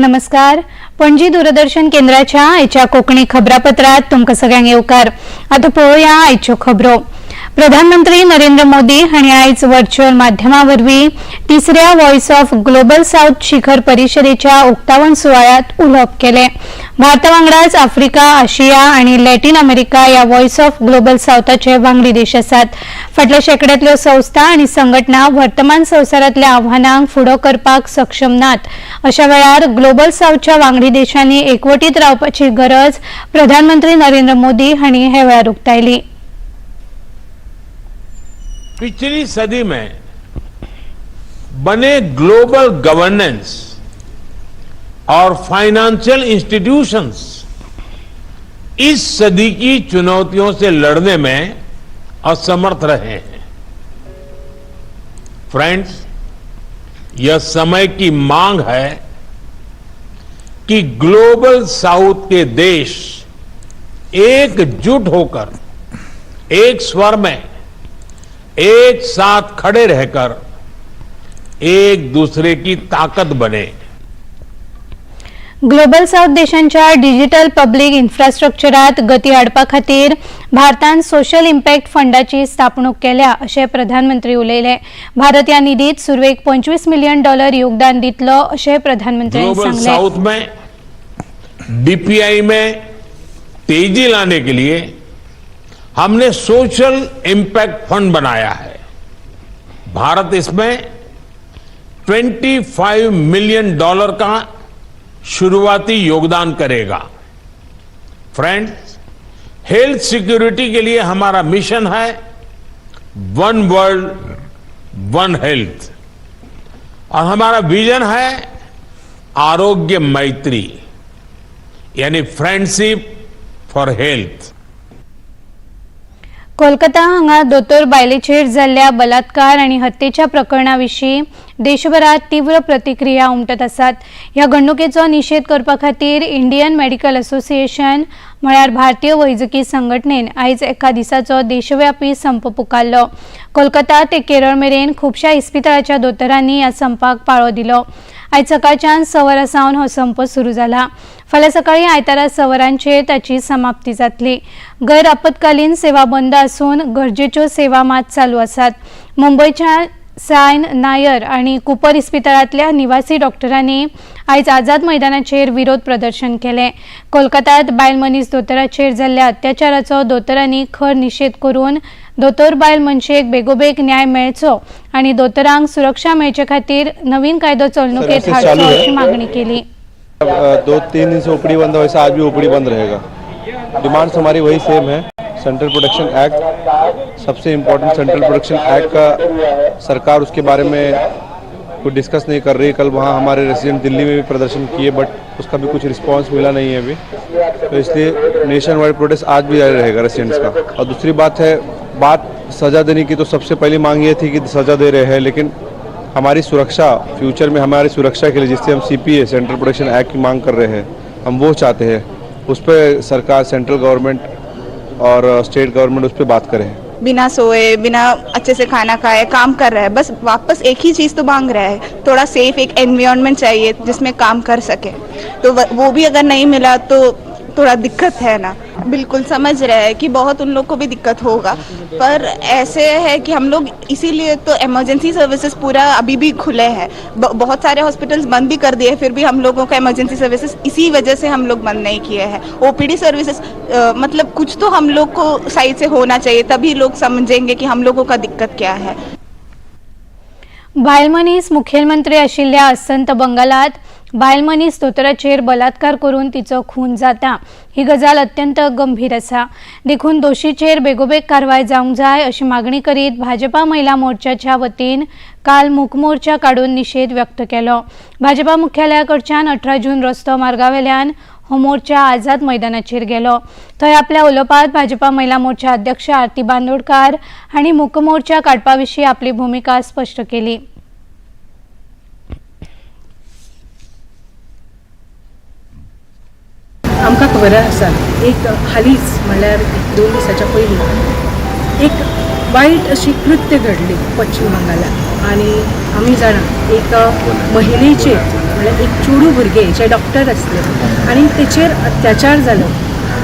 नमस्कार. पणजी दूरदर्शन केंद्राच्या आयच्या कोंकणी खबरापत्रात तुमकां सगळ्यांक येवकार. आतां पळोवया आयच्यो खबरो. प्रधानमंत्री नरेंद्र मोदी हांणी आयज व्हर्च्युअल माध्यमा वरवीं तिसऱ्या व्हॉयस ऑफ ग्लोबल साऊथ शिखर परिशदेच्या उक्तावण सुवाळ्यात उलोवप केलें. भारता वांगडाच आफ्रिका, आशिया आनी लॅटीन अमेरिका ह्या व्हॉयस ऑफ ग्लोबल साऊथाचे वांगडी देश आसात. फाटल्या शेंकड्यांतल्यो संस्था आनी संघटना वर्तमान संवसारांतल्या आव्हानांक फुडो करपाक सक्षम नात. अशा वेळार ग्लोबल साऊथच्या वांगडी देशांनी एकवटीत रावपाची गरज प्रधानमंत्री नरेंद्र मोदी हांणी हे वेळार उक्तायली. पिछली सदी में बने ग्लोबल गवर्नेंस और फाइनेंशियल इंस्टीट्यूशंस इस सदी की चुनौतियों से लड़ने में असमर्थ रहे हैं. फ्रेंड्स, यह समय की मांग है कि ग्लोबल साउथ के देश एकजुट होकर, एक स्वर में, एक साथ खड़े रहकर एक दूसरे की ताकत बने. ग्लोबल साऊथ देशांच्या डिजिटल पब्लीक इन्फ्रास्ट्रक्चरात गती हाडपा खातीर भारतान सोशल इम्पॅक्ट फंडाची स्थापणूक केल्या, अशें प्रधानमंत्री उलयले. भारत ह्या निधीत सुरवेक 25 मिलियन डॉलर योगदान दितलो, अशें प्रधानमंत्र्यांनी ग्लोबल सांगलें. साउथ में डीपीआई में तेजी लाने के लिए हमने सोशल इम्पैक्ट फंड बनाया है. भारत इसमें 25 मिलियन डॉलर का शुरुआती योगदान करेगा. फ्रेंड्स, हेल्थ सिक्योरिटी के लिए हमारा मिशन है वन वर्ल्ड, वन हेल्थ और हमारा विजन है आरोग्य मैत्री, यानी फ्रेंडशिप फॉर हेल्थ. कोलकाता हांगा दोतोर बायलेचेर जाल्ल्या बलात्कार आनी हत्येच्या प्रकरणा विशीं देशभरात तीव्र प्रतिक्रिया उमटत आसात. ह्या घडणुकेचो निशेध करपा खातीर इंडियन मेडिकल असोसिएशन म्हळ्यार भारतीय वैजकी संघटनेन आयज एका दिसाचो देशव्यापी संप पुकारलो. कोलकाता ते केरळ मेरेन खुबश्या इस्पितळाच्या दोतोरांनी ह्या संपाक पाळो दिलो. आयज सकाळच्यान 6 वरां सावन हो संप सुरू जाला. फाल्यां सकाळीं आयतारा 6 वरांचेर ताची समाप्ती जातली. गैर आपत्कालीन सेवा बंद आसून गरजेच्यो सेवा मात चालू आसात. मुंबयच्या सायन नायर आनी कुपर इस्पितळांतल्या निवासी डॉक्टरांनी आयज आझाद मैदानाचेर विरोध प्रदर्शन केलें. कोलकातात बायल मनीस दोतोराचेर जाल्ल्या अत्याचाराचो दोतोरांनी खर निशेध करून दोतोर बायल मनशेक बेगोबेग न्याय मेळचो आनी दोतोरांक सुरक्षा मेळचे खातीर नवीन कायदो चलणुकेत सर्विसेस हाडचो चालू है. अशी मागणी केली. 2-3 दिन से ओपीडी बंद है, वैसे आज भी ओपीडी बंद रहेगा. डिमांड्स हमारी वही सेम है. सेंट्रल प्रोटेक्शन एक्ट सबसे इम्पोर्टेंट. सेंट्रल प्रोटेक्शन एक्ट का सरकार उसके बारे में कुछ डिस्कस नहीं कर रही. कल वहाँ हमारे रेसिडेंट दिल्ली में भी प्रदर्शन किए, बट उसका भी कुछ रिस्पांस मिला नहीं है अभी. तो इसलिए नेशन वाइड प्रोटेस्ट आज भी जारी रहेगा रेसिडेंट्स का. और दूसरी बात है, बात सज़ा देने की, तो सबसे पहली मांग ये थी कि सज़ा दे रहे हैं, लेकिन हमारी सुरक्षा, फ्यूचर में हमारी सुरक्षा के लिए जिससे हम सीपीए, सेंट्रल प्रोटेक्शन एक्ट की मांग कर रहे हैं, हम वो चाहते हैं. उस पर सरकार, सेंट्रल गवर्नमेंट और स्टेट गवर्नमेंट उस पर बात करें. बिना सोए, बिना अच्छे से खाना खाए काम कर रहा है. बस वापस एक ही चीज़ तो मांग रहा है, थोड़ा सेफ एक एनवायरनमेंट चाहिए जिसमें काम कर सके. तो वो भी अगर नहीं मिला तो थोड़ा दिक्कत है ना. बिल्कुल समझ रहे हैं कि बहुत उन लोग को भी दिक्कत होगा, पर ऐसे है कि हम लोग इसीलिए तो इमरजेंसी सर्विसेज पूरा अभी भी खुले हैं. बहुत सारे हॉस्पिटल्स बंद भी कर दिए, फिर भी हम लोगों का इमरजेंसी सर्विसेज इसी वजह से हम लोग बंद नहीं किए हैं. ओपीडी सर्विसेज, मतलब कुछ तो हम लोग को साइड से होना चाहिए, तभी लोग समझेंगे कि हम लोगों का दिक्कत क्या है. बायल मनीस मुखेलमंत्री आशिल्ल्या अस्तंत बंगालात बायल मनीस दोतोराचेर बलात्कार करून तिचो खून जाता, ही गजाल अत्यंत गंभीर आसा. देखून दोशीचेर बेगोबेग कारवाय जावंक जाय, अशी मागणी करीत भाजपा महिला मोर्चाच्या वतीन काल मूक मोर्चा काडून निशेध व्यक्त केलो. भाजपा मुख्यालया कडच्यान 18 जून रस्तो मार्गावेल्यान हो मोर्चा आझाद मैदानाचेर गेलो. थंय आपल्या उलोवपात भाजपा महिला मोर्चा अध्यक्ष आरती बांदोडकार हांणी मूक मोर्चा काडपा विशीं आपली भुमिका स्पश्ट केली. आमकां खबर आसा, एक हालींच म्हणल्यार एक 2 दिसाच्या पयलीं एक वायट अशी कृत्य घडली पश्चीम बंगालात. आनी आमी जाणा एक महिलेचेर म्हणल्यार एक चेडूं भुरगें जें डॉक्टर आसलें आनी तेचेर अत्याचार जालो,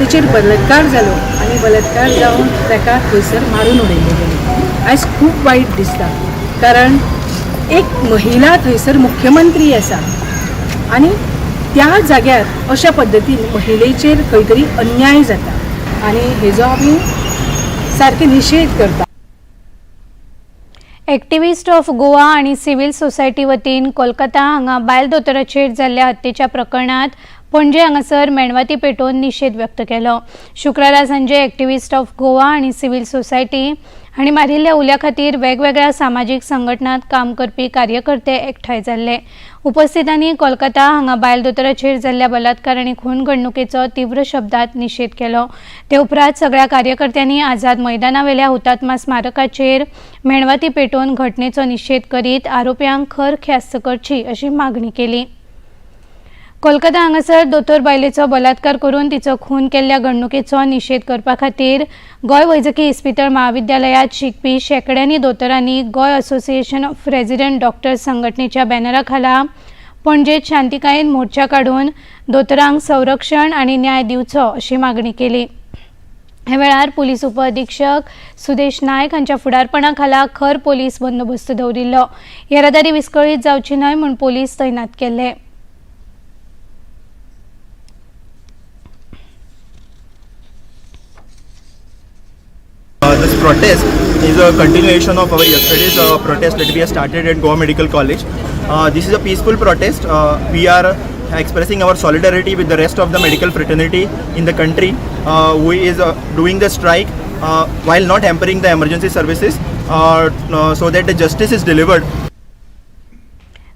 तेचेर बलात्कार जालो आनी बलात्कार जावन ताका थंयसर मारून उडयलें गेलें. आयज खूब वायट दिसता, कारण एक महिला थंयसर मुख्यमंत्री आसा आनी त्या जाग्यार अशा पद्दतीन महिलेचेर खंय तरी अन्याय जाता आनी हेजो आमी सारके निशेध करता. एक्टिविस्ट ऑफ गोवा आनी सिव्हील सोसायटी वतीन कोलकाता हांगा बायल दोतोराचेर जाल्ल्या हत्येच्या प्रकरणात पणजे हांगासर मेणवाती पेटोवन निशेध व्यक्त केलो. शुक्रारा सांजे एक्टिविस्ट ऑफ गोवा आनी सिव्हील सोसायटी हांणी मारिल्ल्या उल्या खातीर वेगवेगळ्या सामाजीक संघटनांत काम करपी कार्यकर्ते एकठांय जाल्ले. उपस्थितांनी कोलकाता हांगा बायल दोतोराचेर जाल्ल्या बलात्कार आनी खून घडणुकेचो तीव्र शब्दात निशेध केलो. ते उपरांत सगळ्या कार्यकर्त्यांनी आझाद मैदानावेल्या हुतात्मा स्मारकाचेर मेणवाती पेटोवन घटनेचो निशेध करीत आरोप्यांक खर ख्यास्त करची अशी मागणी केली. कोलकाता हांगासर दोतोर बायलेचो बलात्कार करून तिचो खून केल्ल्या घडणुकेचो निशेध करपा खातीर गोंय वैजकी इस्पितळ महाविद्यालयांत शिकपी शेंकड्यांनी दोतोरांनी Goa association of resident doctors संघटनेच्या बॅनरा खाला पणजेत शांतिकायेन मोर्चा काडून दोतोरांक संरक्षण आनी न्याय दिवचो अशी मागणी केली. ह्या वेळार पुलीस उपअधिक्षक सुदेश नायक हांच्या फुडारपणा खाला खर पोलीस बंदोबस्त दवरिल्लो. येरादारी विस्कळीत जावची न्हय म्हूण पोलीस तैनात केल्ले. This protest is a continuation of our yesterday's protest that we have started at Goa Medical College. This is a peaceful protest. We are expressing our solidarity with the rest of the medical fraternity in the country who is doing the strike while not hampering the emergency services so that the justice is delivered.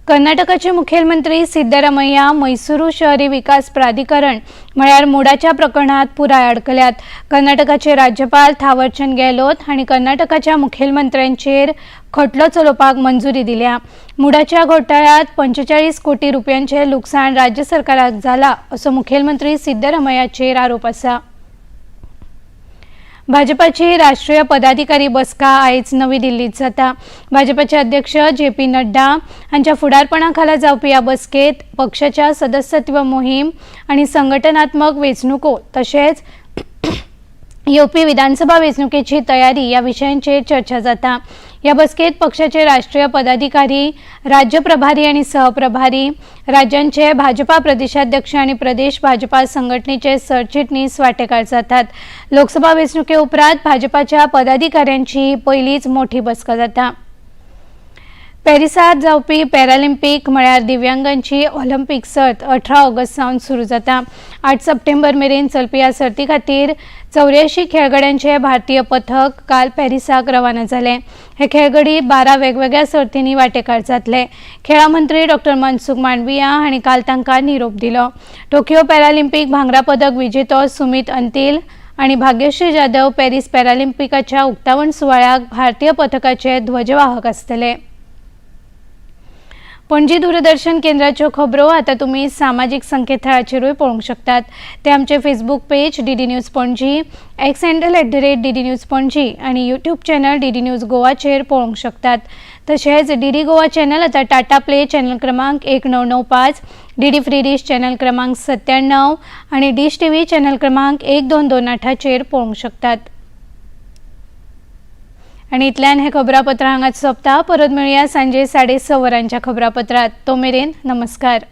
कर्नाटकाचे मुखेलमंत्री सिद्धरामय्या मैसुरू शहरी विकास प्राधिकरण म्हळ्यार मुडाच्या प्रकरणात पुराय अडकल्यात. कर्नाटकाचे राज्यपाल थावरचंद गेहलोत हांणी कर्नाटकाच्या मुखेलमंत्र्यांचेर खटलो चलोवपाक मंजुरी दिल्या. मुडाच्या घोटाळ्यात 45 कोटी रुपयांचे लुकसाण राज्य सरकाराक जाला असो मुखेलमंत्री सिद्धरामय्याचेर आरोप आसा. भाजपाची राष्ट्रीय पदाधिकारी बसका आयज नवी दिल्लीत जाता. भाजपाचे अध्यक्ष जे पी नड्डा हांच्या फुडारपणाखाला जावपी ह्या बसकेत पक्षाच्या सदस्यत्व मोहीम आनी संघटनात्मक वेंचणुको तशेंच येवपी विधानसभा वेंचणुकेची तयारी ह्या विशयांचेर चर्चा जाता. ह्या बसकेत पक्षाचे राष्ट्रीय पदाधिकारी, राज्य प्रभारी आनी सहप्रभारी, राज्यांचे भाजपा प्रदेशाध्यक्ष आनी प्रदेश भाजपा संघटनेचे सरचिटणीस वांटेकार जातात. लोकसभा वेंचणुके उपरांत भाजपाच्या पदाधिकाऱ्यांची ही पयलीच मोठी बसका जाता. पॅरिसात जावपी पॅरालिम्पिक म्हळ्यार दिव्यांगांची ऑलिम्पिक सर्त 18 ऑगस्ट सावन सुरू जाता. 8 सप्टेंबर मेरेन चलपी ह्या सर्ती खातीर 84 खेळगड्यांचे भारतीय पथक काल पॅरिसाक रवाना जाले. हे खेळगडी 12 वेगवेगळ्या सर्तींनी वांटेकार जातले. खेळां मंत्री डॉक्टर मनसुख मांडविया हांणी काल तांकां निरोप दिलो. टोकियो पॅरालिम्पिक भांगरा पदक विजेतो सुमित अंतिल आनी भाग्यश्री जाधव पॅरीस पॅरालिम्पिकाच्या उक्तावण सुवाळ्याक भारतीय पथकाचे ध्वजवाहक आसतले. पणजी दूरदर्शन केंद्राच्यो खबरो आतां तुमी सामाजीक संकेतथळाचेरूय पळोवंक शकतात. ते आमचे Facebook page DD news Panaji, X handle @DDNews Panaji आनी यूट्यूब चॅनल डीडी न्यूज गोवाचेर पळोवंक शकतात. तशेंच डीडी गोवा चॅनल आतां टाटा प्ले चॅनल क्रमांक 1995, डीडी फ्री डिश चॅनल क्रमांक 97 आनी डिश टीव्ही चॅनल क्रमांक 1228चेर पळोवंक शकतात. आनी इतल्यान हें खबरापत्र हांगाच सोंपता. परत मेळुया सांजे 6:30 वरांच्या खबरापत्रात. तो मेरेन नमस्कार.